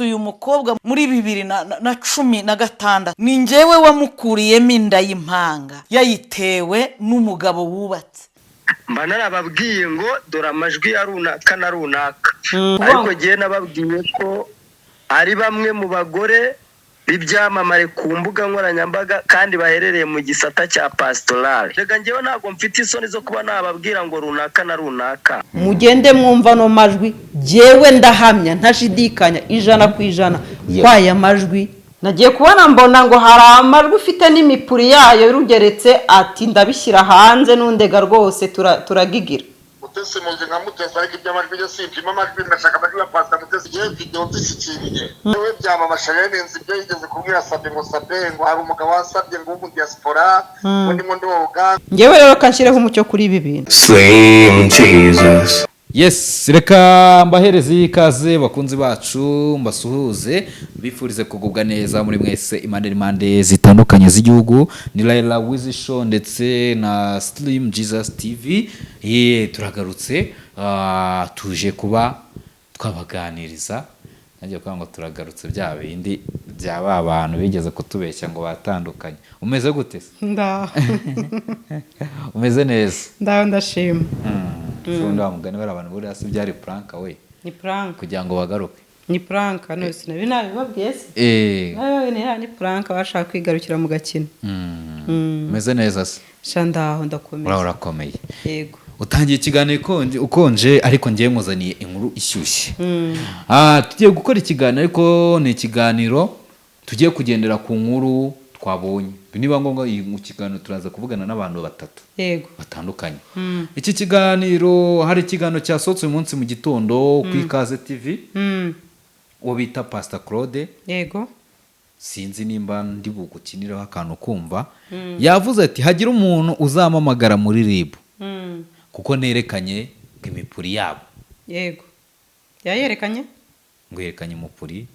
Uyu mukobwa muri 2016 ni njyewe wamukuriyemo inda y'impanga, yayitewe n'umugabo wubatse. Mba narababwiye ngo dore amajwi ya runaka na runaka, ariko ngewe nababwiye ko ari bamwe mu bagore b'ibyamamare ku mbuga nkoranyambaga kandi baherereye mu gisata cya pasitorale. Reka ngewe ntabwo mfite isoni zo kuba nababwira ngo runaka na runaka. Mugende mwumva ano majwi, jyewe ndahamya ntashidikanya 100% kw'aya majwi. Nagiye kubona mbona ngo hari amajwi ufite n'imipuri yayo rugeretse, ati ndabishyira hanze n'undega rwose turagigira. Mutesi muzi nka Mutesi, ariko iby'amajwi byo simpima amajwi, ndashaka amajwi ya Pastor Mutesi. Yewe video nzishyikiriye yewe byamamaje renze ibyo yigeze kubwira Sabe ngo Sabe ngo hari umugabo wasabye ngo ubu diaspora ngo ndimo ndoga. Njyewe rero kanshyireho umucyo kuri ibi bintu. Slim Jesus. Yes, reka mbahereze ikaze bakunzi bacu, mbasuhuze, mbifurize kugubwa neza muri mwese impande n'impande zitandukanye z'igihugu. Ni Laila Wizi Show ndetse na Slim Jesus TV. Ye, turagarutse, tuje kuba twabaganiriza. Nanjye kuvuga ngo turagarutse bya bindi bya ba bantu bigeze kutubeshya ngo batandukanye. Umeze gute se? Ndaho. Umeze neza? Ndaho, ndashima. Ubundi wa mugani bari abantu buriya si byari prank we? Ni prank. Kugira ngo bagaruke. Ni prank, none sinabi nabibabwiye se? Nabibabwiye, ni prank, bashaka kwigarukira mu gakino. Umeze neza se? Sha ndaho, ndakomeye. Uraho urakomeye. Yego. Utangiye ikiganiro ukonje, ariko ngiye nkuzaniye inkuru ishyushye. Tugiye gukora ikiganiro, ariko ni ikiganiro tugiye kugendera ku nkuru twabonye. Niba ngombwa iyi mu kiganiro turaza kuvugana n'abantu batatu batandukanye. Iki kiganiro, hari ikiganiro cyasohotse uyu munsi mu gitondo ku Ikaze TV, uwo bita Pastor Claude. Yego. Sinzi nimba ndi bugukiniraho akantu kumva. Yavuze ati hagira umuntu uzampamagara muri RIB kuko nerekanye imipuri yabo. Yego. Yayerekanye? Ngo yerekanye umupuri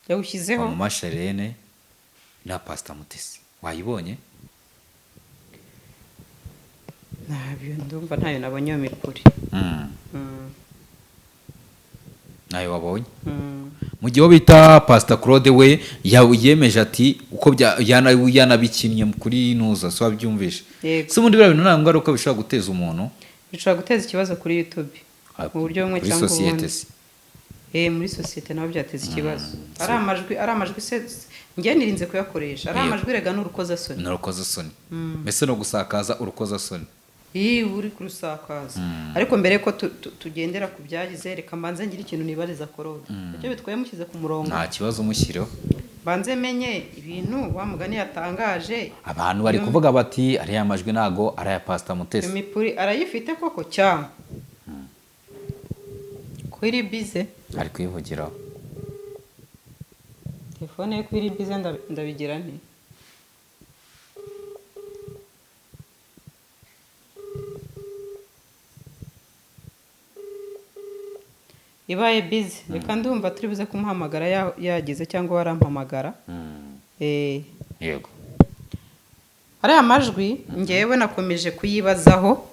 Yawushyizeho? wa Mama Charlene na Pastor Mutesi. Wayibonye? Ntabyo ndumva, ntayo nabonye iyo mipuri. Nayo wabonye? Mu gihe bita Pastor Claude we yemeje ati uko yanabikinnye kuri Nuza, so wabyumvishe. Yego. Se ubundi biriya bintu nta ngaruka bishobora guteza umuntu? Bishobora guteza ikibazo kuri YouTube mu buryo bumwe Kuri cyangwa sosiyete ubundi. se. Muri sosiyete nabo byateza ikibazo. Ari amajwi, ari amajwi se njye nirinze kuyakoresha. Ari amajwi rega n'urukozasoni. Ni urukozasoni. Mbese no gusakaza urukozasoni. Iyo uri kurusakaza. Ariko mbere ko tugendera ku byagize, reka mbanze ngire ikintu nibariza Claude. Icyo bitwaye mushyize ku murongo. Nta kibazo umushyireho. Mbanze menye ibintu wa mugani yatangaje. Abantu bari kuvuga bati ariya majwi ntago ari aya Pastor Mutesi. Imipuri arayifite koko cyangwa? Ko iri bize? Ari kwivugiraho. Telefone ye ko iri bize ndabigira nte? Ibaye bize. Reka ndumva turi buze kumuhamagara yagize cyangwa warampamagara. Yego. Ariya majwi ngewe nakomeje kuyibazaho.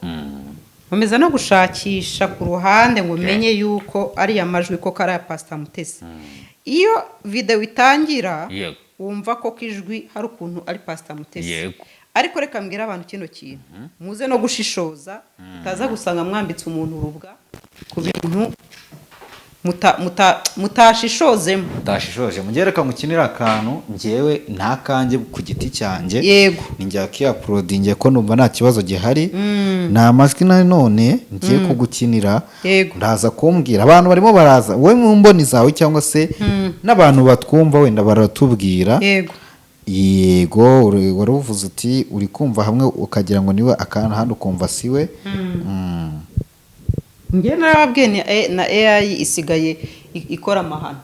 Nkomeza no gushakisha ku ruhande ngo menye yuko ariya majwi koko ari aya Pastor Mutesi. Iyo video itangira, wumva ko ijwi hari ukuntu ari Pastor Mutesi. Ariko reka mbwire abantu kino kintu. Muze no gushishoza, utaza gusanga mwambitse umuntu urubwa ku bintu mutashishozemo. Mutashishoje. Mugere reka ngukinire akantu ngewe nta kanjye ku giti cyanjye. Yego. Ni njya kiyaporodinge ko numva nta kibazo gihari. Ni amajwi nanone ngiye kugukinira. Yego. Ndaza kumbwira abantu barimo baraza wowe mu mboni zawe cyangwa se n'abantu batwumva wenda baratubwira. Yego. Yego, wari uvuze uti uri kumva hamwe ukagira ngo niwe, akantu ahandi ukumva siwe. Njye narababwiye ni na AI isigaye ikora amahano.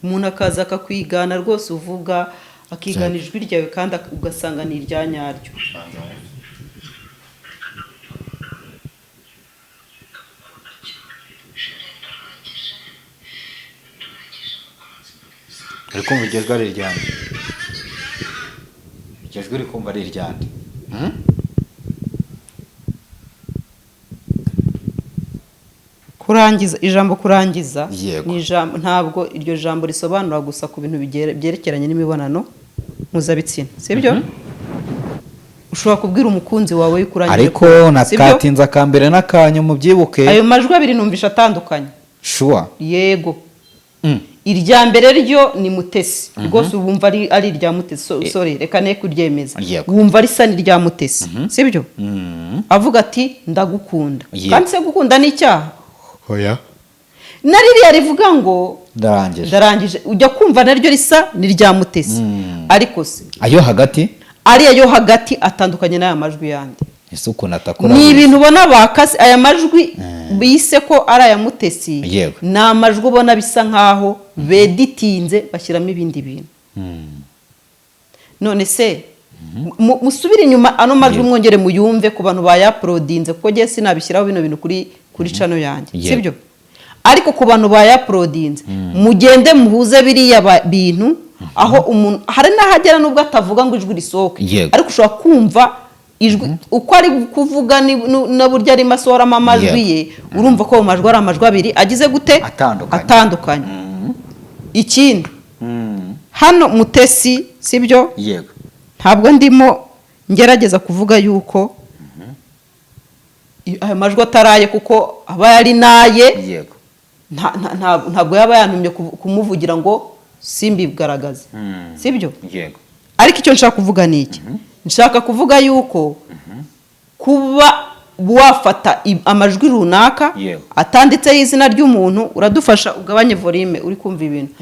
Umuntu akaza akakwigana rwose uvuga, akigana ijwi ryawe kandi ugasanga ni irya nyaryo. Uri kumva iryo jwi ari iryande? Iryo jwi uri kumva ari iryande? Kurangiza, ijambo kurangiza Yego. ni ijambo, ntabwo iryo jambo risobanura gusa ku bintu byerekeranye n'imibonano mpuzabitsina, sibyo? Ushobora kubwira umukunzi wawe yuko urangije Ariko kurangiza, sibyo? nakatinze akambere n'akanyu, mubyibuke. Ayo majwi abiri numvisha atandukanye. Sure? Yego. Irya mbere ryo ni Mutesi rwose, wumva ari irya Mutesi. Sorry, reka ne kuryemeza. Wumva risa n'irya Mutesi, sibyo? Avuga ati: "Ndagukunda." Kandi se gukunda ni icyaha? Oya. Na ririya rivuga ngo "Ndarangije." "Ndarangije", ujya kumva naryo risa n'irya Mutesi, ariko se Ayo hagati? Ariya yo hagati atandukanye n'aya majwi yandi. Ese ukuntu atakora? Ni ibintu ubona bakase. Aya majwi bise ko ari aya Mutesi, ni amajwi ubona bisa nkaho beditinze, bashyiramo ibindi bintu. None se musubire inyuma ano majwi, mwongere muyumve ku bantu bayaporodinze, kuko njye sinabishyiraho bino bintu kuri channel yanjye, sibyo? Ariko ku bantu bayaporodinze, mugende muhuze biriya bintu, aho umuntu hari n'ahagera nubwo atavuga ngo ijwi risohoke, ariko ushobora kumva ijwi uko ari kuvuga n'uburyo arimo asohoramo amajwi ye, urumva ko ayo majwi ari amajwi abiri agize gute? Atandukanye. Atandukanye. Ikindi, hano Mutesi, sibyo? Yego. Ntabwo ndimo ngerageza kuvuga yuko ayo majwi ataraye, kuko aba yari naye. Ntabwo yaba yantumye kumuvugira ngo simbigaragaze, sibyo? Yego. Ariko icyo nshaka kuvuga ni iki: nshaka kuvuga yuko kuba wafata amajwi runaka atanditseho izina ry'umuntu, uradufasha ugabanye volume, uri kumva ibintu.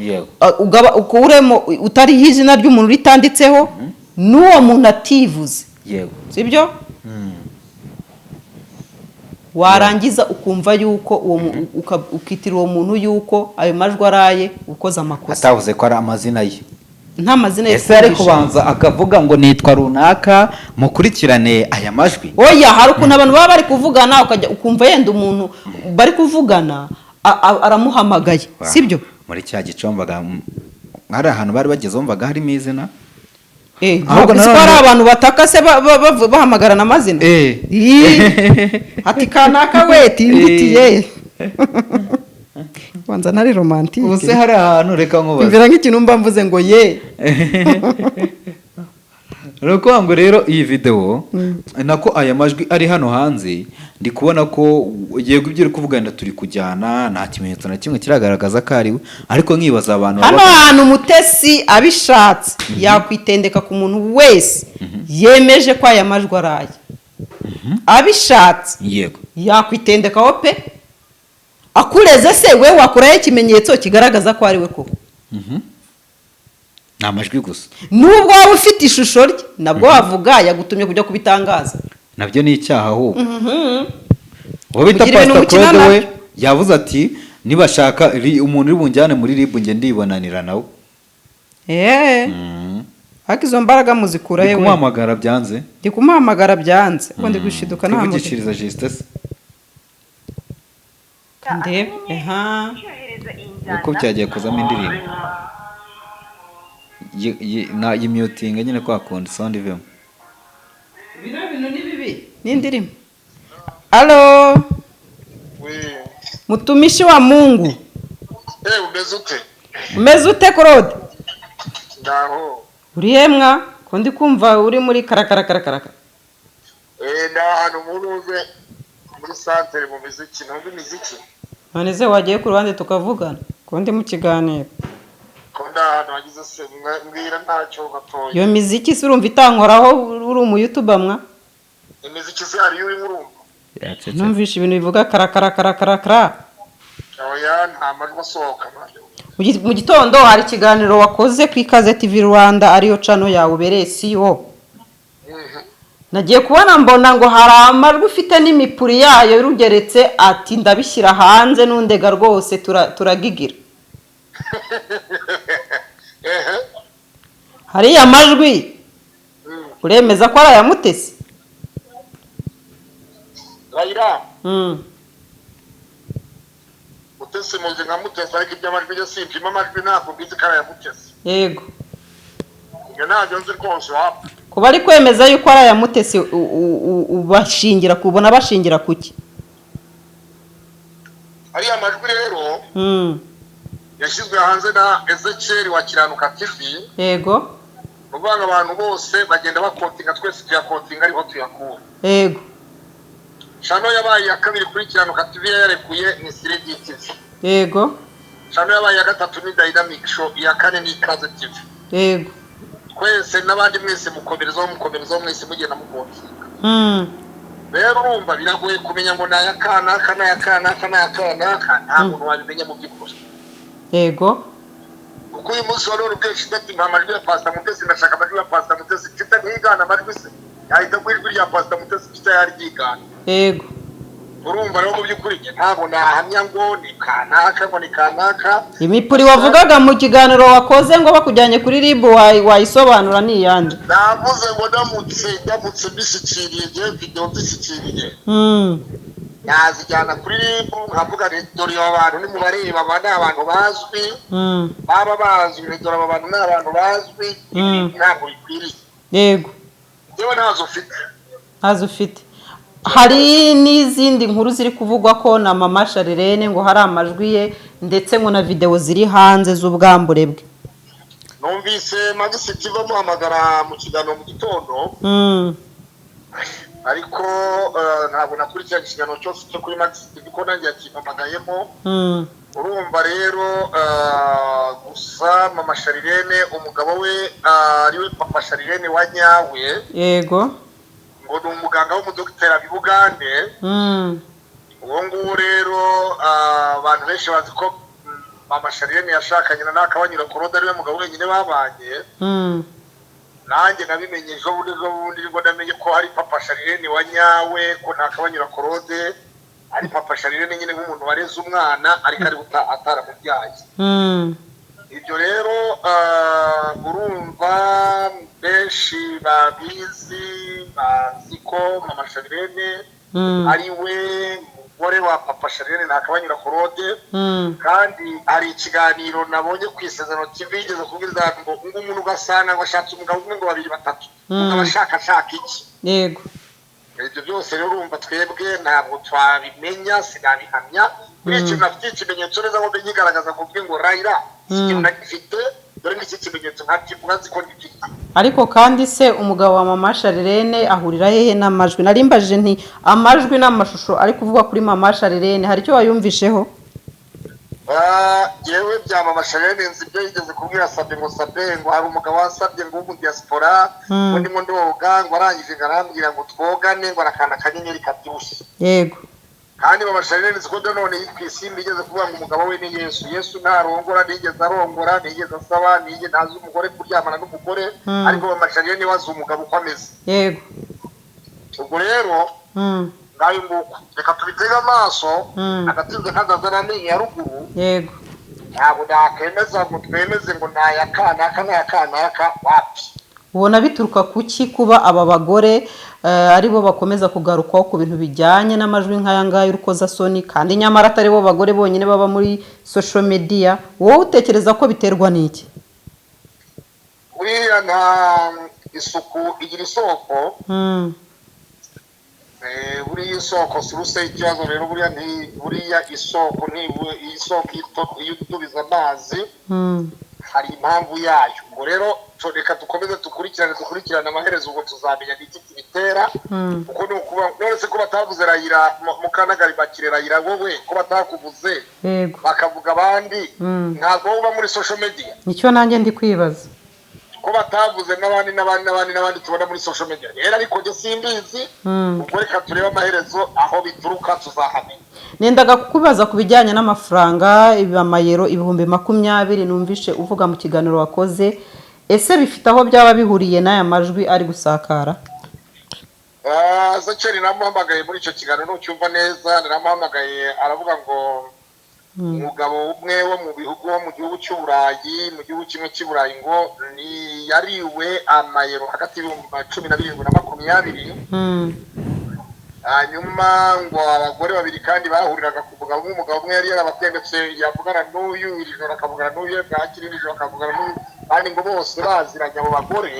Ukuremo utariho izina ry'umuntu, ritanditseho, n'uwo muntu ativuze, sibyo? Warangiza ukumva yuko uwo ukitira uwo muntu yuko ayo majwi araye, ukoze amakosa. Atavuze ko ari amazina ye. Nta mazina ye. Ese ari twumvishe. Kubanza akavuga ngo: "Nitwa runaka, mukurikirane aya majwi." Oya, hari ukuntu abantu baba bari kuvugana, ukajya ukumva yenda umuntu bari kuvugana aramuhamagaye, sibyo? Muri cya gice wumvaga hari ahantu bari bageze, wumvaga harimo izina. Ntabwo Ahubwo ko nanone hari abantu bataka se bahamagarana amazina. Ii, ati: "Kanaka we," tingitiye banza ntari romantique. Ubu se hari ahantu, reka nkubaze. Imvira nk'ikintu mba mvuze ngo ye. Ni ukuvuga ngo rero iyi videwo, nako aya majwi ari hano hanze, ndi kubona ko yego, ibyo uri kuvuga wenda turi kujyana, nta kimenyetso na kimwe kiragaragaza ko ari we, ariko nkibaza abantu Hano baba hantu Mutesi abishatse yakwitendeka ku muntu wese yemeje ko aya majwi araye, abishatse yakwitendekaho pe. Akureze se, we wakuraho ikimenyetso kigaragaza ko ari we koko? Ni amajwi gusa. Nubwo waba ufite ishusho rye, nabwo wavuga yagutumye kujya kubitangaza. Nabyo ni icyaha ahubwo. Uwo bita Kugira ibintu Pastor mukina Claude we nabyo. yavuze ati: "Nibashaka umuntu uri bunjyane muri RIB, njye ndibonanira nawe." Eee, ariko izo mbaraga muzikura Ndi he we? kumuhamagara byanze. Ndi kumuhamagara byanze, ko ndi gushiduka nahamagara. Kwivugishiriza Justin se? Ndebe aha. Uko byagiye kuzamo indirimbo na yimyutinga nyine kwa kundi sound ivemo. Bino bintu ni bibi n'indirimbo. Allo? Oui. Mutumishi wa Mungu. Umeze ute? Umeze ute, Claude? Ndaho. Uri hemwa, ko ndi kumva uri muri karakara? Ni ahantu muri uze muri santere mu miziki, numva imiziki. None se wagiye ku ruhande tukavugana, ko ndi mu kiganiro? Ko ndi ahantu hagize se, mbwira ntacyo gatoya. Iyo miziki se urumva itankoraho? Uri umuyutuba mwa. Imiziki se hariyo urimo urumva? Numvishe ibintu bivuga karakara karakara. Oya, nta majwi asohoka ntabyo. Mu gitondo hari ikiganiro wakoze ku Ikaze TV Rwanda, ariyo channel yawe ubereye CEO. Nagiye kubona mbona ngo hari amajwi ufite n'imipuri yayo rugeretse, ati: "Ndabishyira hanze n'undega rwose turagigira." Hariya majwi uremeza ko ari aya Mutesi? Rayira. Mutesi muzi nka Mutesi, ariko iby'amajwi byo simpima amajwi, ntabwo mbizi ko ari aya Mutesi. Ibyo ntabyo nzi rwose, wapfa. Kuba ari kwemeza yuko ari aya Mutesi, ubashingira kubona bashingira kuki? Ariya majwi rero yashyizwe hanze na Ezekiel wa Kiranuka TV. Yego. Uvuga ngo abantu bose bagenda bakotinga, twese tuyakotinga ariho tuyakura. Yego. Channel yabaye iya kabiri kuri Kiranuka TV yarekuye ni 3D TV. Yego. Channel yabaye iya gatatu ni Dynamic Show, iya kane ni Ikaze TV. Yego. Twese n'abandi mwese mukomerezaho mwese mugenda mukotinga. Rero urumva biragoye kumenya ngo ni aya kanaka n'aya kanaka n'aya kanaka, nta muntu wabimenya mu by'ukuri. Yego. Kuko uyu munsi wari urubwiye ati mpa amajwi ya Pastor Mutesi, ndashaka amajwi ya Pastor Mutesi, Twitter ntiyigana amajwi se yahita ku ijwi rya Pastor Mutesi, Twitter yaryigana. Yego. Urumva rero mu by'ukuri ntabwo nahamya ngo ni kanaka ngo ni kanaka. Imipuri wavugaga mu kiganiro wakoze ngo bakujyanye kuri RIB wayisobanura ni iyande? Navuze ngo ndamutse mbishyikiriye, ngewe video mbishyikiriye nazijyana kuri RIB nkavuga nti dore aba bantu nimubareba, aba ni abantu bazwi, baba bazwi, dore aba bantu ni abantu bazwi, ntabwo bikwiriye. Yego. Yewe ntazo ufite. Ntazo ufite. Hari n'izindi nkuru ziri kuvugwa ko na Mama Charlene ngo hari amajwi ye ndetse ngo na video ziri hanze z'ubwambure bwe. Numvise Magisi TV amuhamagara mu kiganiro mu gitondo. Ariko ntabwo nakurikiranye ikiganiro cyose cyo kuri Magisi TV ko nanjye yakimpamagayemo. Urumva rero gusa Mama Charlene umugabo we ariwe Papa Charlene wa nyawe. Yego. Ngo ni umuganga w'umudokiteri abibugande. Uwo nguwo rero abantu benshi bazi ko Mama Charlene yashakanye na Nakabanyura Claude ariwe mugabo wenyine babanye. Nanjye nabimenye ejo bundi nibwo namenye ko hari Papa Charlene wa nyawe, ko Nakabanyura Claude ari Papa Charlene nyine nk'umuntu wareze umwana ariko ari ataramubyaye. Ibyo rero urumva benshi babizi bazi ko Mama Charlene ari we mugore wa Papa Charlene Nakabanyura Claude. Kandi hari ikiganiro nabonye ku Isezerano TV yigeze kubwiriza ngo umuntu ugasanga ngo ashatse umugabo umwe ngo babiri batatu, umugabo ashaka iki. Yego. Ibyo byose rero urumva twebwe ntabwo twabimenya, sinabihamya. Kuri iki nafite ikimenyetso neza ngo nyigaragaza kuvuga ngo Raila ikintu nagifite, dore n'iki kimenyetso nkakivuga nzi ko ngifite. Ariko kandi se umugabo wa Mama Charlene ahurira hehe n'amajwi? Narimbajije nti amajwi n'amashusho ari kuvugwa kuri Mama Charlene hari icyo wayumvisheho? Yewe bya Mama Charlene nzi ibyo yigeze kubwira Sabe ngo Sabe ngo hari umugabo wasabye ngo wo mu diaspora ngo ndimo ndoga ngo arangije ngo arambwira ngo twogane ngo arakanda akanyenyeri kabyibushye. Yego. Kandi Mama Charlene nzi ko none ku isimbi igeze kuvuga ngo umugabo we ni Yesu. Yesu ntarongora, ntiyigeze arongora, ntiyigeze asaba, ntiyigeze ntazi umugore kuryamana n'umugore, ariko Mama Charlene we azi umugabo uko ameze. Yego. Ubwo rero ngayo nguko reka tubitege amaso, agatinze kazazana amenyo ya ruguru. Yego. Ntabwo nakemeza ngo twemeze ngo naya kanaka naya kanaka wapi. Ubona bituruka kuki kuba aba bagore aribo bakomeza kugarukwaho ku bintu bijyanye n'amajwi nk'aya ngaya y'urukozasoni, kandi nyamara atari bo bagore bonyine baba muri social media? Wowe utekereza ko biterwa n'iki? Buriya nta isuku igira isoko. Buriya isoko si ruse ikibazo rero, buriya buriya isoko isoko iyo udubiza amazi hari impamvu yayo. Ubwo rero reka dukomeze dukurikirane amaherezo, ubwo tuzamenya n'iki kibitera. Kuko ni ukuba none se ko batavuze Raila Mukanagari bakire Raila wowe ko batakuvuze bakavuga abandi, ntabwo uba muri social media. Nicyo nanjye ndi kwibaza ko batavuze n'abandi n'abandi n'abandi n'abandi tubona muri social media. Rero ariko njye simbizi, ubwo reka turebe amaherezo aho bituruka tuzahamenya. Nendaga kukubaza ku bijyanye n'amafaranga amayero 20,000 numvishe uvuga mu kiganiro wakoze, ese bifite aho byaba bihuriye n'aya majwi ari gusakara? Zachary namuhamagaye muri icyo kiganiro ntucyumva neza, naramuhamagaye aravuga ngo umugabo umwe wo mu bihugu wo mu gihugu cy'Uburayi, mu gihugu kimwe cy'Uburayi ngo ni yariwe amayero hagati y'ibihumbi 17 na 20. Hanyuma ngo abagore babiri kandi bahuriraga ku mugabo umwe, umugabo umwe yari yarabatendetse yavugana n'uyu iri joro akavugana n'uyu bwakiri iri joro akavugana n'uyu, kandi ngo bose baziranye abo bagore.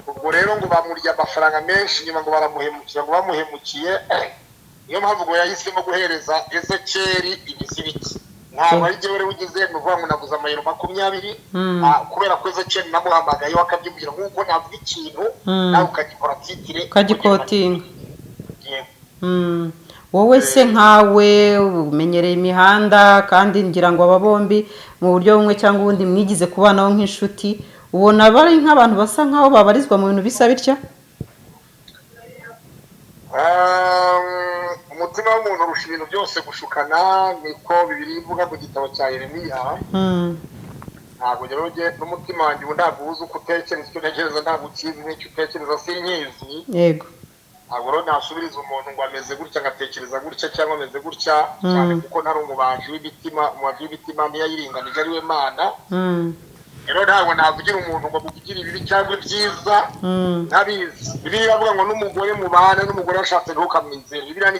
Ubwo rero ngo bamurya amafaranga menshi, nyuma ngo baramuhemukira, ngo bamuhemukiye Niyo mpamvu ngo yahisemo guhereza Ezekiyeli ibizibiti. Ntabwo ari jyewe rero ugize, ni ukuvuga ngo naguze amayero 20, kubera ko Ezekiyeli namuhamagaye akabyibwira, nk'uko navuga ikintu nawe ukagikora titre, ukagikotinga. Yego. Wowe se nkawe umenyereye imihanda, kandi ngira ngo aba bombi mu buryo bumwe cyangwa ubundi mwigize kubanaho nk'inshuti, ubona bari nk'abantu basa nkaho babarizwa mu bintu bisa bitya? Umutima w'umuntu urusha ibintu byose gushukana, niko Bibiliya ivuga mu gitabo cya Yeremiya. Ntabwo rero njye n'umutima wanjye ubu ntabwo uzi uko utekereza, icyo ntekereza ntabwo ukizi, n'icyo utekereza sinkizi. Ntabwo rero nasubiriza umuntu ngo ameze gutya, ngatekereza gutya cyangwa ameze gutya, cyane kuko ntari umubaji w'imitima. Umubaji w'imitima ntiyayiringanije, ari we Mana. Rero ntabwo navugira umuntu ngo muvugire ibibi cyangwa ibyiza ntabizi. Bibiliya iravuga ngo n'umugore mubana, n'umugore washatse ntukamwizere. Bibiliya ni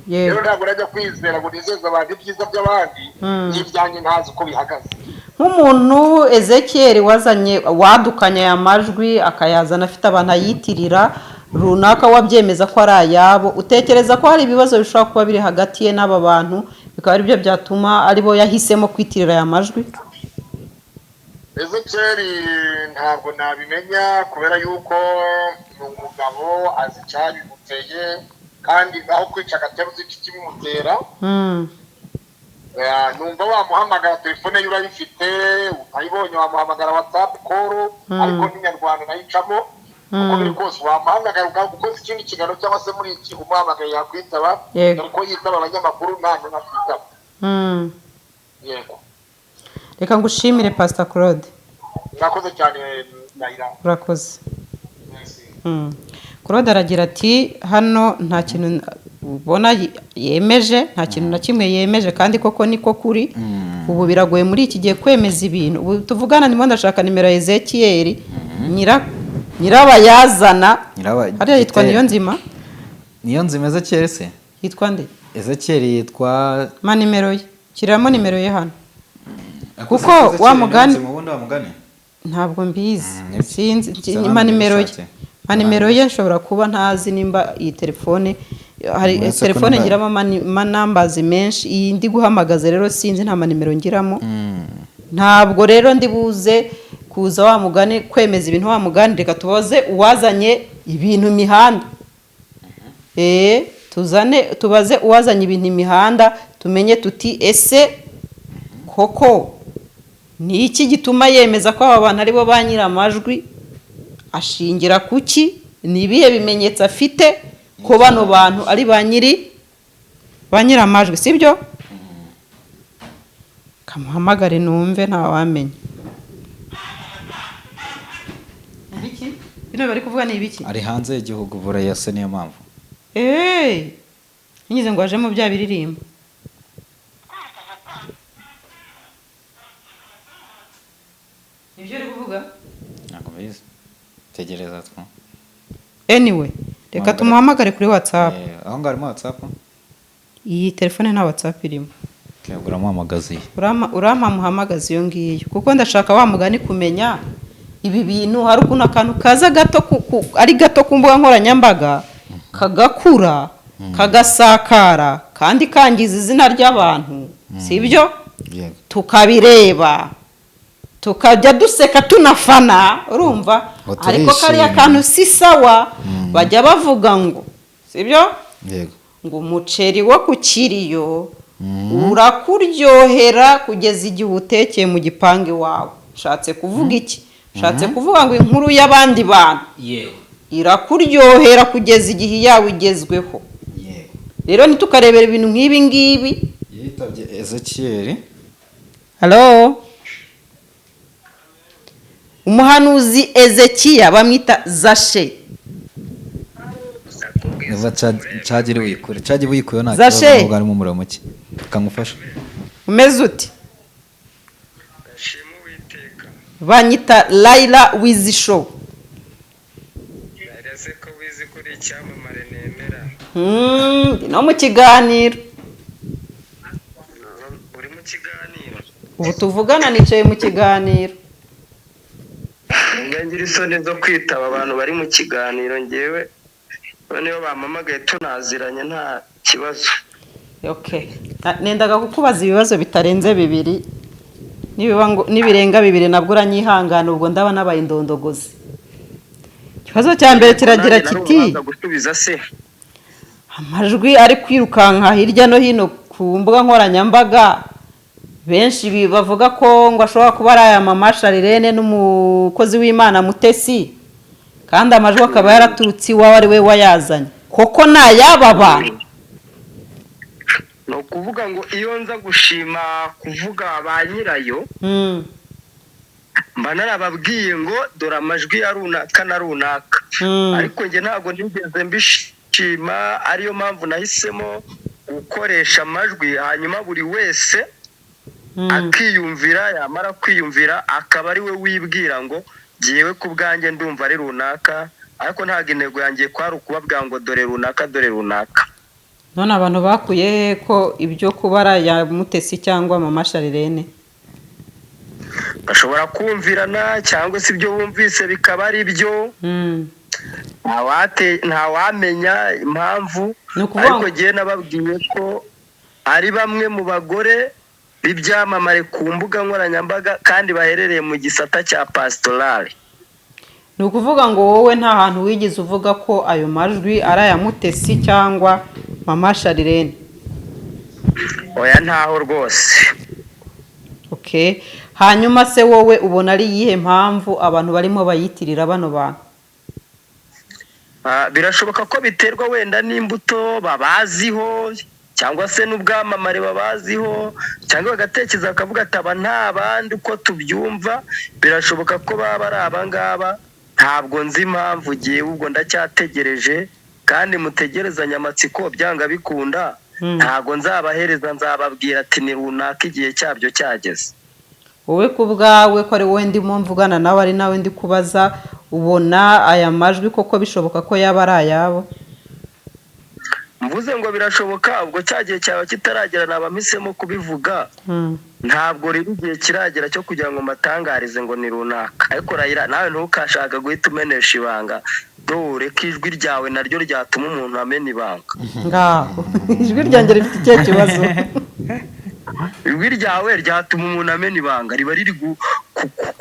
Rero ntabwo najya kwizera ngo nizeze abantu ibyiza by'abandi n'ibyanjye ntazi uko bihagaze. Nk'umuntu Ezekiyeli wazanye, wadukanye aya majwi akayazana afite abantu ayitirira runaka, wabyemeza ko ari ayabo, utekereza ko hari ibibazo bishobora kuba biri hagati ye n'aba bantu, bikaba ari byo byatuma aribo yahisemo kwitirira aya majwi? Ezekiyeli ntabwo nabimenya, kubera yuko ni umugabo azi icyabimuteye, kandi aho kwica agatera uzi ikibimutera. Numva wamuhamagara, telefone ye urayifite, utayibonye wamuhamagara WhatsApp call, ariko n'inyarwanda nayicamo. Uko biri kose wamuhamagara ukoze ikindi kiganiro cyangwa se muri iki umuhamagaye yakwitaba, dore ko yitaba abanyamakuru, nta muntu akwitaba. Yego. Reka ngushimire, Pastor Claude. Murakoze cyane, Ndahira. Urakoze. Claude aragira ati hano nta kintu ubona yemeje, nta kintu na kimwe yemeje, kandi koko niko kuri. Ubu biragoye muri iki gihe kwemeza ibintu. Ubu tuvugana ndimo ndashaka nimero ya Ezekiyeli nyirabayazana. Hariya yitwa Niyonzima. Niyonzima Ezekiyeli se? Yitwa nde? Ezekiyeli yitwa Ma nimero ye, shyiramo nimero ye hano. Kuko wa mugani ubundi wa mugani ntabwo mbizi, sinzi ma nimero ye. Ma nimero ye nshobora kuba ntazi nimba iyi telefone hari telefone ngiramo manambazi menshi, iyi ndi guhamagaza rero sinzi, nta manimero ngiramo. Ntabwo rero ndi buze kuza wa mugani kwemeza ibintu wa mugani, reka tubaze uwazanye ibintu imihanda. Tuzane tubaze uwazanye ibintu imihanda, tumenye tuti ese koko ni iki gituma yemeza ko aba bantu aribo ba nyiramajwi, ashingira kuki, ni ibihe bimenyetso afite ko bano bantu ari ba nyiramajwi, sibyo? Kamuhamagare numve, ntawamenya. Ibiki bino bari kuvuga ni ibiki? Ari hanze y'igihugu buraya se, niyo mpamvu. Ngize ngo aje mu bya biririmbo. Nibyo uri kuvuga? Ntabwo mbizi. Tegereza two. Anyway, reka tumuhamagare kuri WhatsApp. Aho ngaho harimo WhatsApp? Iyi telefone nta WhatsApp irimo. Uramuhamagaza iyi. Urampa muhamagaza iyo ngiyo, kuko ndashaka wa mugani kumenya ibi bintu. Hari ukuntu akantu kaza gato ari gato ku mbuga nkoranyambaga kagakura kagasakara kandi kangiza izina ry'abantu, sibyo? Tukabireba tukajya duseka tunafana, urumva? Ariko kariya kantu si sawa. Bajya bavuga ngo sibyo? Ngo umuceri wo ku kiriyo urakuryohera kugeza igihe utekeye mu gipangu iwawe. Ushatse kuvuga iki? Ushatse kuvuga ngo inkuru y'abandi bantu irakuryohera kugeza igihe iyawe igezweho. Rero ntitukarebera ibintu nk'ibi ngibi. Yitabye Ezekiyeli. Hello? Umuhanuzi Ezekiya bamwita Zashe. Niba cagiri wikure, cagi wikuye nta kibazo, nubwo harimo umuriro muke. Kamufasha. Umeze uti? Banyita Laila Wizi Show. No mu kiganiro. Uri mu kiganiro? Ubu tuvugana nicaye mu kiganiro. Ngira isoni zo kwitaba abantu bari mu kiganiro, ngewe noneho bampamagaye tunaziranye nta kibazo. Kibazo. Okay. Nendaga kukubaza ibibazo bitarenze bibiri. Nibiba ngo nibirenga bibiri nabwo uranyihangana, ubwo ndaba nabaye indondogozi. Ikibazo cya mbere kiragira Nanjye nari kiti ubanza gusubiza se. Amajwi ari kwirukanka hirya no hino ku mbuga nkoranyambaga, benshi bavuga ko ngo ashobora kuba ari aya Mama Charlene n'umukozi w'Imana Mutesi, kandi amajwi akaba yaraturutse iwawe, ari we wayazanye. Koko ni ay'aba bantu? Ni ukuvuga ngo iyo nza gushima kuvuga ba nyirayo, mba narababwiye ngo dore amajwi ya runaka na runaka. Ariko njye ntabwo nigeze mbishima, ariyo mpamvu nahisemo gukoresha amajwi, hanyuma buri wese akiyumvira, yamara kwiyumvira akaba ari we wibwira ngo jyewe ku bwanjye ndumva ari runaka. Ariko ntabwo intego yanjye kwari ukubabwira ngo dore runaka, dore runaka. None abantu bakuye he ko ibyo kuba ari aya Mutesi cyangwa Mama Charlene? Bashobora kumvirana, cyangwa se ibyo bumvise bikaba ari byo. Ntawamenya impamvu. Ni ukuvuga Ariko ngo njyewe nababwiye ko ari bamwe mu bagore b'ibyamamare ku mbuga nkoranyambaga kandi baherereye mu gisata cya pasitorale. Ni ukuvuga ngo wowe nta hantu wigeze uvuga ko ayo majwi ari aya Mutesi cyangwa Mama Charlene? Oya, ntaho rwose. Okay. Hanyuma se wowe ubona ari iyihe mpamvu abantu barimo bayitirira bano bantu? Birashoboka ko biterwa wenda n'imbuto babaziho, cyangwa se n'ubwamamare babaziho, cyangwa bagatekereza bakavuga ati aba nta bandi uko tubyumva, birashoboka ko baba ari abangaba. Ntabwo nzi impamvu ngewe, ubwo ndacyategereje kandi mutegerezanye amatsiko, byanga bikunda. Ntabwo nzabahereza, nzababwira ati ni runaka igihe cyabyo cyageze. Wowe ku bwawe, ko ari wowe ndimo mvugana nawe, ari nawe ndi kubaza, ubona aya majwi koko bishoboka ko yaba ari ayabo? Mvuze ngo birashoboka, ubwo cya gihe cyaba kitaragera, naba mpisemo kubivuga. Ntabwo rero igihe kiragera cyo kugira ngo mbatangarize ngo ni runaka. Ariko Rayira, nawe ntukashaka guhita umenesha ibanga, dore ko ijwi ryawe naryo ryatuma umuntu amena ibanga. Ngaho, ijwi ryanjye rifite ikihe kibazo? Ijwi ryawe ryatuma umuntu amena ibanga, riba riri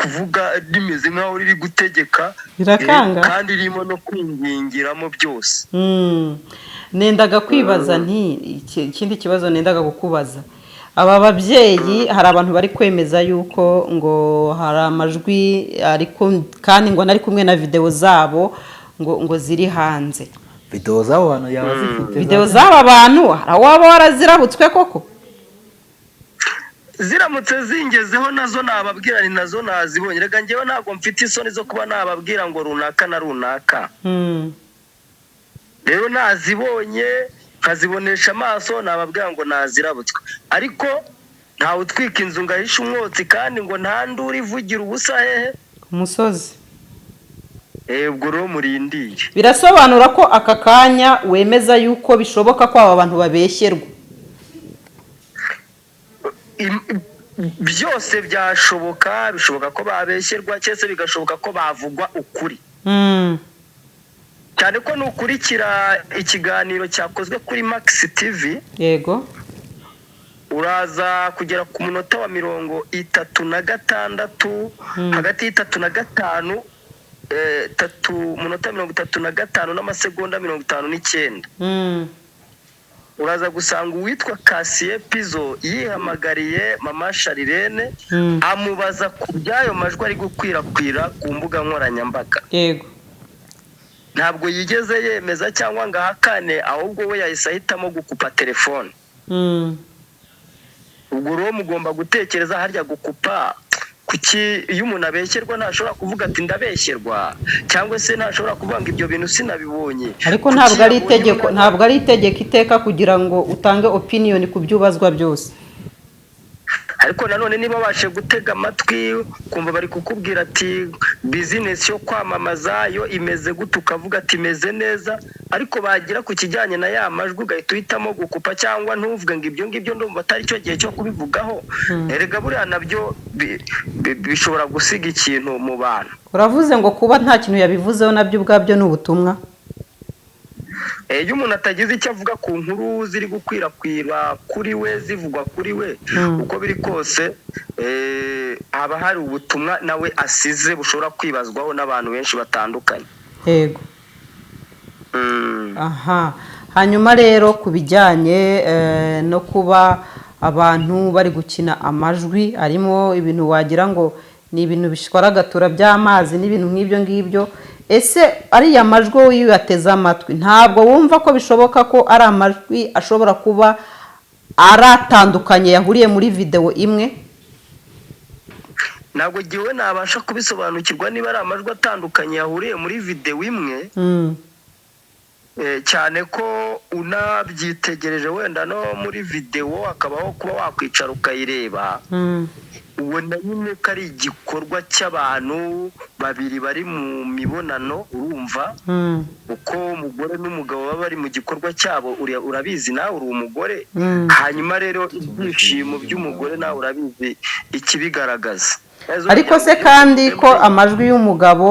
kuvuga rimeze nk'aho riri gutegeka. Rirakanga? Kandi ririmo no kwingingiramo byose. Nendaga kwibaza nti ikindi kibazo nendaga kukubaza: aba babyeyi, hari abantu bari kwemeza yuko ngo hari amajwi, ariko kandi ngo nari kumwe na videwo zabo ngo ziri hanze. Videwo z'abo bantu yaba zifite? Videwo z'aba bantu hari aho waba warazirabutswe koko? Ziramutse zingezeho nazo nababwira, ni nazo nazibonye. Reka njyewe ntabwo mfite isoni zo kuba nababwira ngo runaka na runaka. Rero nazibonye nkazibonesha amaso, nababwira ngo nazirabutswe. Ariko ntawe utwika inzu ngo ahishe umwotsi, kandi ngo nta nduru ivugira ubusa hehe? Ku musozi. Ubwo rero murindiye. Birasobanura ko aka kanya wemeza yuko bishoboka ko aba bantu babeshyerwa? Byose byashoboka. Bishoboka ko babeshyerwa, cyangwa se bigashoboka ko bavugwa ukuri, cyane ko nukurikira ikiganiro cyakozwe kuri Max TV, uraza kugera ku munota wa 36, hagati y'itatu na gatanu, tatu, munota 35 n'amasegonda 59, uraza gusanga uwitwa Kasiye Pizo yihamagariye Mama Charlene, amubaza ku by'ayo majwi ari gukwirakwira ku mbuga nkoranyambaga. Ntabwo yigeze yemeza cyangwa ngo ahakane, ahubwo we yahise ahitamo gukupa telefone. Ubwo rero mugomba gutekereza, harya gukupa kuki? Iyo umuntu abeshyerwa ntashobora kuvuga ati ndabeshyerwa, cyangwa se ntashobora kuvuga ngo ibyo bintu sinabibonye. Ariko Kuki ntabwo ari yabonye itegeko, umwana- ntabwo ari itegeko iteka kugira ngo utange opinion ku byo ubazwa byose. Ariko nanone niba babashe gutega amatwi, kumva bari kukubwira ati bizinesi yo kwamamaza yo imeze gute, ukavuga ati imeze neza, ariko bagera ku kijyanye na ya majwi ugahita uhitamo gukupa, cyangwa ntuvuge ngo ibyo ngibyo ndumva atari cyo gihe cyo kubivugaho. Erega buriya nabyo bishobora gusiga ikintu mu bantu. Uravuze ngo kuba nta kintu yabivuzeho nabyo ubwabyo ni ubutumwa. Iyo umuntu atagize icyo avuga ku nkuru ziri gukwirakwira kuri we, zivugwa kuri we, uko biri kose haba hari ubutumwa nawe asize bushobora kwibazwaho n'abantu benshi batandukanye. Yego. Aha, hanyuma rero ku bijyanye no kuba abantu bari gukina amajwi arimo ibintu wagira ngo ni ibintu bishwaragatura by'amazi n'ibintu nk'ibyo ngibyo, ese ariya majwi wowe iyo uyateze amatwi ntabwo wumva ko bishoboka ko ari amajwi ashobora kuba aratandukanye yahuriye muri videwo imwe? Ntabwo ngewe nabasha kubisobanukirwa niba ari amajwi atandukanye yahuriye muri videwo imwe, cyane ko unabyitegereje wenda no muri videwo hakabaho kuba wakwicara ukayireba, ubona nyine ko ari igikorwa cy'abantu babiri bari mu mibonano. Urumva uko umugore n'umugabo baba bari mu gikorwa cyabo, urabizi nawe uri umugore. Hanyuma rero ibyishimo by'umugore nawe urabizi ikibigaragaza. Ariko se kandi ko amajwi y'umugabo,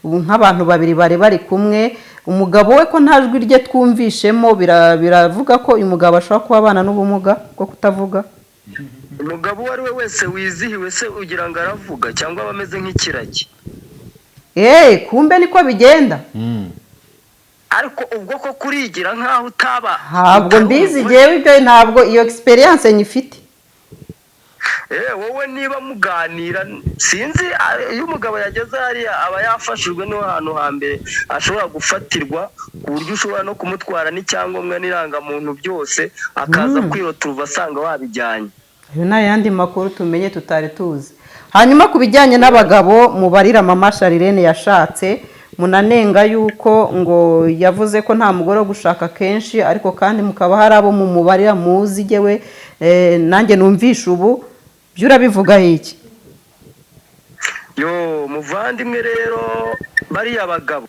nk'abantu babiri bari bari kumwe, umugabo we ko nta jwi rye twumvishemo, biravuga ko uyu mugabo ashobora kuba abana n'ubumuga bwo kutavuga? Umugabo uwo ari we wese wizihiwe se ugira ngo aravuga, cyangwa aba ameze nk'ikiragi? Eee, kumbe niko bigenda. Ariko ubwo ko kurigira nk'aho utaba Ntabwo utari mbizi. umugore. Ngewe ibyo ntabwo iyo experience nyifite. Wowe niba muganira sinzi, iyo umugabo yageze hariya aba yafashijwe, niho hantu hambere ashobora gufatirwa, ku buryo ushobora no kumutwara n'icyangombwa n'irangamuntu byose, akaza kwiroturuva asanga wabijyanye. Ayo ni ayandi makuru tumenye tutari tuzi. Hanyuma ku bijyanye n'abagabo mubarira Mama Charlene yashatse, munanenga yuko ngo yavuze ko nta mugore wo gushaka kenshi, ariko kandi mukaba hari abo mumubarira muzi. Jyewe nanjye numvisha ubu byo, urabivugaho iki? Yo muvandimwe, rero bariya bagabo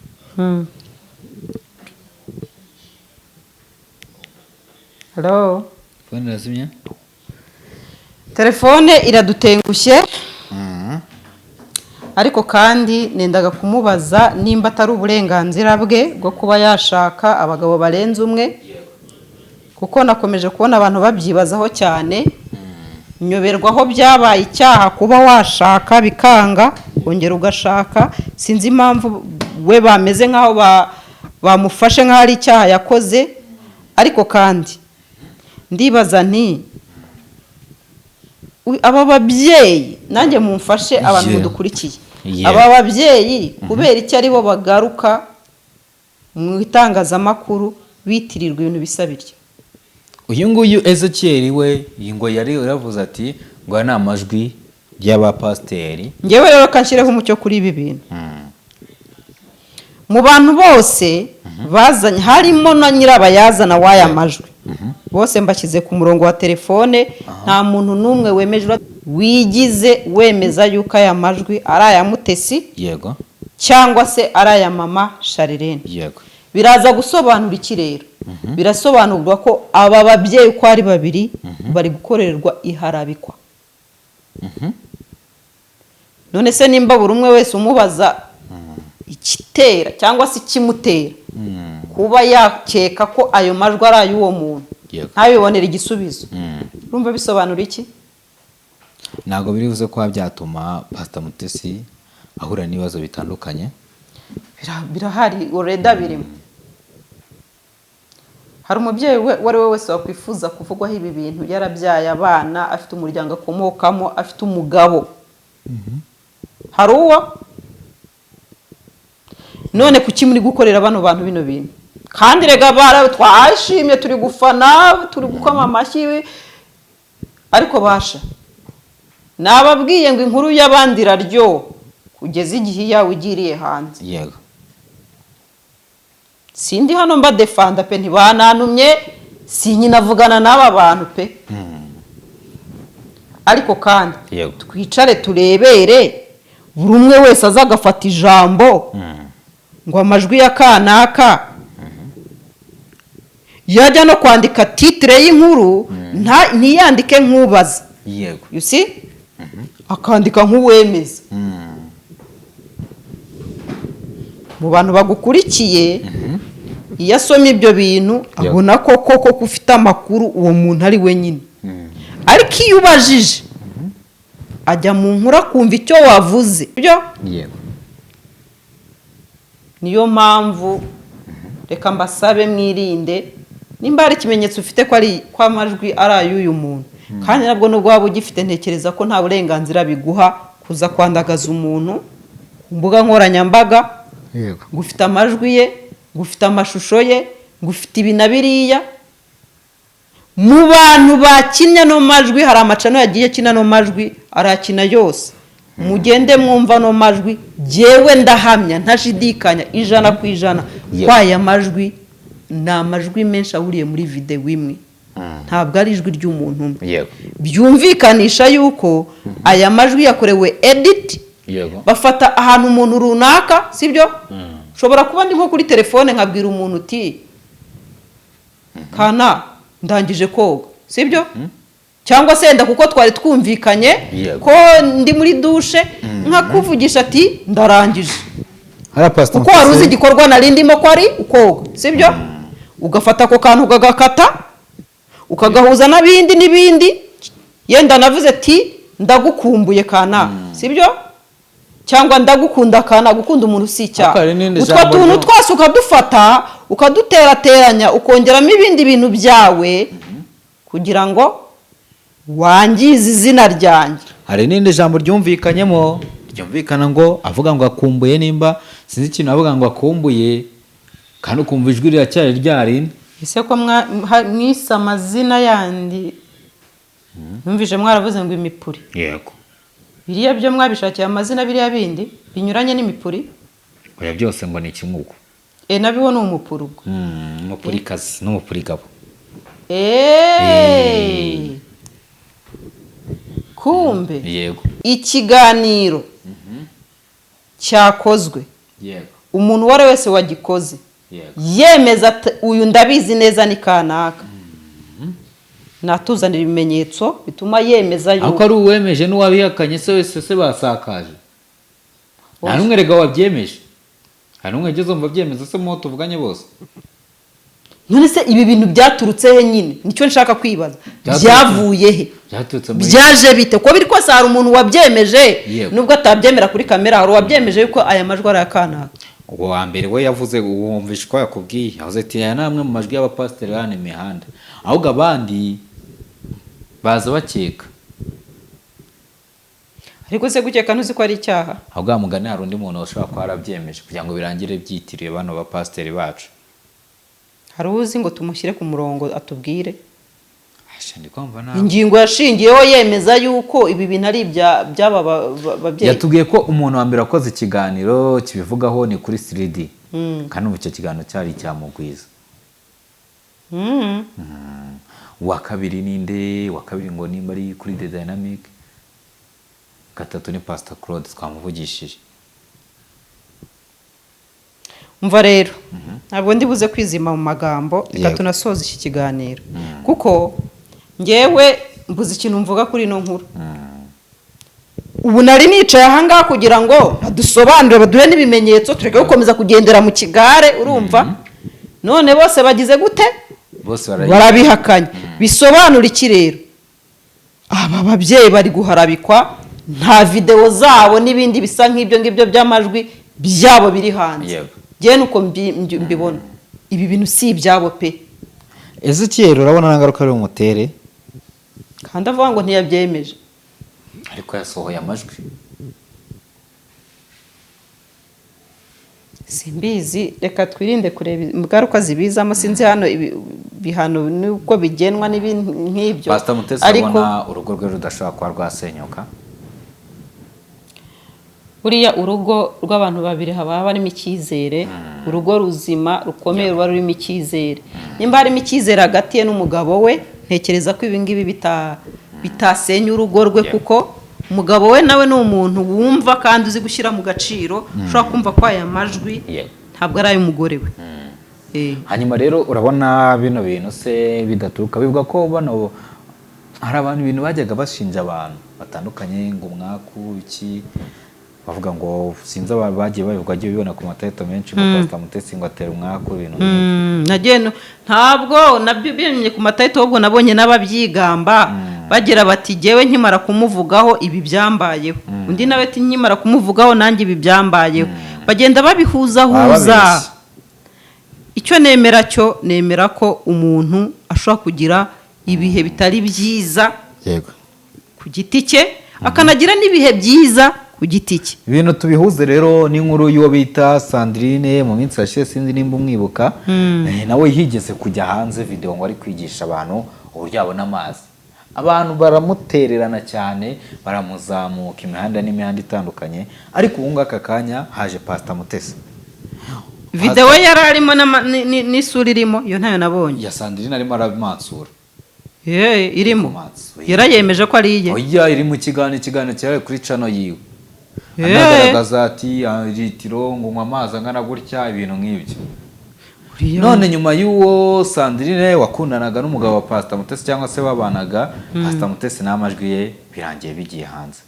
Hello? Fone irazimye. Telefone iradutengushye, ariko kandi nendaga kumubaza nimba atari uburenganzira bwe bwo kuba yashaka abagabo barenze umwe, kuko nakomeje kubona abantu babyibazaho cyane, nyoberwaho byabaye icyaha kuba washaka bikanga kongera ugashaka. Sinzi impamvu we bameze nk'aho bamufashe nk'aho ari icyaha yakoze. Ariko kandi ndibaza nti aba babyeyi, nanjye mumfashe abantu mudukurikiye, aba babyeyi kubera icyo ari bo bagaruka mu itangazamakuru bitirirwa ibintu bisa bityo? Uyu nguyu Ezekiel we ngo yari yaravuze ati ngo aya ni amajwi y'abapasiteri. Ngewe rero kanshyireho umucyo kuri ibi bintu. Mu bantu bose bazanye, harimo na nyirabayazana w'aya majwi, bose mbashyize ku murongo wa telefone. Nta muntu n'umwe wemeje, wigize wemeza yuko aya majwi ari aya Mutesi cyangwa se ari aya Mama Charlene. Biraza gusobanura iki rero? Birasobanurwa ko aba babyeyi uko ari babiri bari gukorerwa iharabikwa. None se nimba buri umwe wese umubaza ikitera cyangwa se ikimutera kuba yakeka ko ayo majwi ari ay'uwo muntu, ntabibonere igisubizo, urumva bisobanura iki? Ntabwo biri buze kuba byatuma Pasita Mutesi ahura n'ibibazo bitandukanye. Birahari already, birimo. Hari umubyeyi uwo ari we wese wakwifuza kuvugwaho ibi bintu, yarabyaye abana, afite umuryango akomokamo, afite umugabo? Hari uwo? None kuki muri gukorera bano bantu bino bintu? Kandi rega bara twashimye, turi gufana, turi gukoma amashyi, ariko basha nababwiye ngo inkuru y'abandi iraryoha kugeza igihe iyawe igiriye hanze. Sindi hano mbadefanda pe, ntibanantumye, sinkinavugana n'aba bantu pe, ariko kandi twicare turebere buri umwe wese aza agafata ijambo ngo amajwi ya kanaka, yajya no kwandika titre y'inkuru ntiyandike nk'ubaza, you see, akandika nk'uwemeza. Mu bantu bagukurikiye. Iyo asomye ibyo bintu, abona ko koko ko ufite amakuru, uwo muntu ari we nyine. Ariko iyo ubajije, ajya mu nkuru akumva icyo wavuze byo. Niyo mpamvu reka mbasabe mwirinde. Nimba hari ikimenyetso ufite ko ari ko amajwi ari ay'uyu muntu, kandi nabwo nubwo waba ugifite, ntekereza ko nta burenganzira biguha kuza kwandagaza umuntu ku mbuga nkoranyambaga ngo ufite amajwi ye, ngo ufite amashusho ye, ngo ufite ibi na biriya. Mu bantu bakinnye ano majwi, hari amacano yagiye akina ano majwi, arakina yose. Mugende mwumva ano majwi. Jyewe ndahamya ntashidikanya 100% ko aya majwi ni amajwi menshi ahuriye muri videwo imwe, ntabwo ari ijwi ry'umuntu umwe. Byumvikanisha yuko aya majwi yakorewe edit, bafata ahantu umuntu runaka, sibyo? Ushobora kuba ndi nko kuri telefone nkabwira umuntu uti: "Kana ndangije koga," sibyo? Cyangwa se wenda kuko twari twumvikanye ko ndi muri dushe, nkakuvugisha ati: "Ndarangije," Hariya Pastor kuko wari uzi Mutesi. igikorwa nari ndimo ko ari ukoga, sibyo? Ugafata ako kantu ukagakata, ukagahuza n'abindi n'ibindi. Yenda navuze ati: "Ndagukumbuye kana," sibyo? Cyangwa "Ndagukunda kana." Gukunda umuntu si icyaha. Ariko hari n'irindi Utwo jambo tuntu twose ukadufata, ukaduterateranya, ukongeramo ibindi bintu byawe kugira ngo wangize izina ryanjye. Hari n'irindi jambo ryumvikanyemo, ryumvikana ngo avuga ngo akumbuye, nimba sinzi ikintu avuga ngo akumbuye, kandi ukumva ijwi riracyari ryarindi. Ese ko mwise amazina yandi, numvise mwaravuze ngo imipuri? Biriya byo mwabishakiye amazina, biriya bindi binyuranye n'imipuri? Oya, byose ngo ni kimwe ubwo. E, nabiwo ni umupuri ubwo. Umupurikazi n'umupurigabo. Eee, kumbe ikiganiro cyakozwe, umuntu uwo ari we wese wagikoze yemeza ati: "Uyu ndabizi neza ni kanaka," natuzanira ibimenyetso bituma yemeza Ariko yuko ari uwemeje n'uwabihakanye se wese se basakaje, nta n'umwe rega wabyemeje. Nta n'umwe ugeze wumva abyemeza se muwo tuvuganye bose? None se ibi bintu byaturutse he nyine? Nicyo nshaka kwibaza. Byavuye he? Byaturutse muri Byaje bite? Ko biri kose hari umuntu wabyemeje, nubwo atabyemera kuri kamera, hari uwabyemeje yuko aya majwi ari aya kanaka. Uwo wa mbere we yavuze, wumvishe ko yakubwiye, yavuze ati: "Aya ni amwe mu majwi y'abapasiteri hano imihanda." Ahubwo abandi baza bakeka. Ariko se gukeka ntuzi ko ari icyaha? Ahubwo wa mugani, hari undi muntu ushobora kuba yarabyemeje kugira ngo birangire byitiriwe bano bapasiteri bacu. Hari uzi ngo tumushyire ku murongo atubwire Asha, ndi kumva nawe. ingingo yashingiyeho yemeza yuko ibi bintu ari by'aba babyeyi. Yatubwiye ko umuntu wa mbere wakoze ikiganiro kibivugaho ni kuri 3D, kandi ubu icyo kiganiro cyari icya Mugwiza. Uwa kabiri ninde? Uwa kabiri ngo nimba ari kuri The Dynamic. Gatatu ni Pastor Claude, twamuvugishije. Umva rero, ntabwo ndi buze kwizima mu magambo. Reka tunasoze iki kiganiro, kuko ngewe mbuze ikintu mvuga kuri ino nkuru. Ubu nari nicaye ahangaha kugira ngo badusobanurire, baduhe n'ibimenyetso, tureke gukomeza kugendera mu kigare. Urumva none bose bagize gute? Bose Barabihakanye. Bisobanura iki rero? Aba babyeyi bari guharabikwa, nta videwo zabo n'ibindi bisa nk'ibyo ngibyo by'amajwi byabo biri hanze. Njyewe nuko mbibona, ibi bintu si ibyabo pe. Ezekiyeli, urabona nta ngaruka ari bumutere? Kandi avuga ngo ntiyabyemeje. Ariko yasohoye amajwi. Simbizi, reka twirinde kureba ingaruka zibizamo. Sinzi hano bihano n'uko bigenwa n'ibintu nk'ibyo. Pastor Mutesi, Ariko urabona urugo rwe rudashobora kuba rwasenyuka? Buriya urugo rw'abantu babiri haba harimo icyizere. Urugo ruzima rukomeye ruba rurimo icyizere. Nimba harimo icyizere hagati ye n'umugabo we, ntekereza ko ibi ngibi bitasenya urugo rwe, kuko umugabo we nawe ni umuntu wumva kandi uzi gushyira mu gaciro, ushobora kumva ko aya majwi ntabwo ari ay'umugore we. Hanyuma rero urabona bino bintu se bidaturuka, bivuga ko bano hari abantu ibintu bajyaga bashinja abantu batandukanye ngo umwaku iki. Bavuga ngo sinzi, abantu bagiye babivuga, bagiye bibona ku matayito menshi, ngo Pastor Mutesi ngo atera umwaku, ibintu nk'ibyo. Nagiye ntabwo nabyo bimye ku matayito, ahubwo nabonye n'ababyigamba bagira bati: "Jyewe nkimara kumuvugaho ibi byambayeho." Undi nawe ati: "Nkimara kumuvugaho nanjye ibi byambayeho." Bagenda babihuzahuza. Baba babeshya. Icyo nemera cyo, nemera ko umuntu ashobora kugira ibihe bitari byiza ku giti cye, akanagira n'ibihe byiza ku giti cye. Ibintu tubihuze rero n'inkuru y'uwo bita Sandrine mu minsi yashize, sinzi nimba umwibuka. Nawe yigeze kujya hanze video ngo ari kwigisha abantu uburyo yabona amazi, abantu baramutererana cyane, baramuzamuka imihanda n'imihanda itandukanye. Ariko ubu ngubu aka kanya haje Pastor Mutesi. Videwo yari arimo n'isura irimo, iyo ntayo nabonye. Ya Sandrine arimo aramansura. Ye, irimo. Amansura. Yarayemeje ko ari iye? Oya, iri mu kiganiro, ikiganiro cyari kuri channel yiwe. Anagaragaza ati: "Ah, litiro ngo unywa amazi angana gutya," ibintu nk'ibyo. None nyuma y'uwo Sandrine wakundanaga n'umugabo wa Pastor Mutesi, cyangwa se babanaga, Pastor Mutesi n'amajwi ye birangiye bigiye hanze.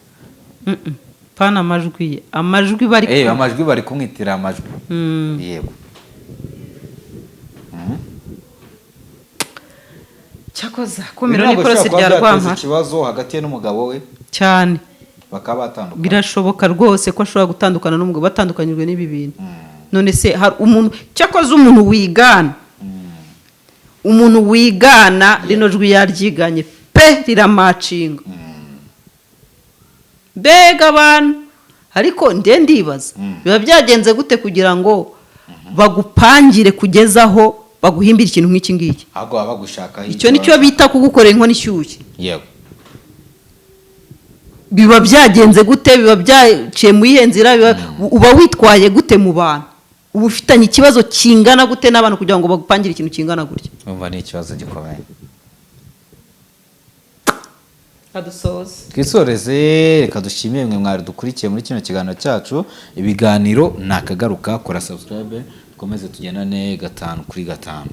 Pana amajwi ye, amajwi bari Amajwi bari kumwitira amajwi. Yego. Cyakoza kumira Ibi ntabwo n'ikorosi bishobora rya kuba byateza Rwampara. ikibazo hagati ye n'umugabo we, Cyane. bakaba batandukana? Birashoboka rwose ko ashobora gutandukana n'umugabo batandukanyijwe n'ibi bintu. None se hari umuntu, cyakoze umuntu wigana rino jwi yaryiganye pe, riramacinga. Mbega abantu! Ariko nde ndibaza, biba byagenze gute kugira ngo bagupangire kugezaho baguhimbire ikintu nk'iki ngiki? Ahubwo baba bagushakaho. Icyo nicyo bita kugukorera inkono ishyushye. Biba byagenze gute? Biba byaciye mu iyihe nzira? Uba witwaye gute mu bantu? Uba ufitanye ikibazo kingana gute n'abantu kugira ngo bagupangire ikintu kingana gutya? Umva, ni ikibazo gikomeye. Kadusoze. Twisoreze. Reka dushimire mwe mwari dukurikiye muri kino kiganiro cyacu. Ibiganiro ni akagaruka. Kora subscribe, dukomeze tugendane gatanu kuri gatanu.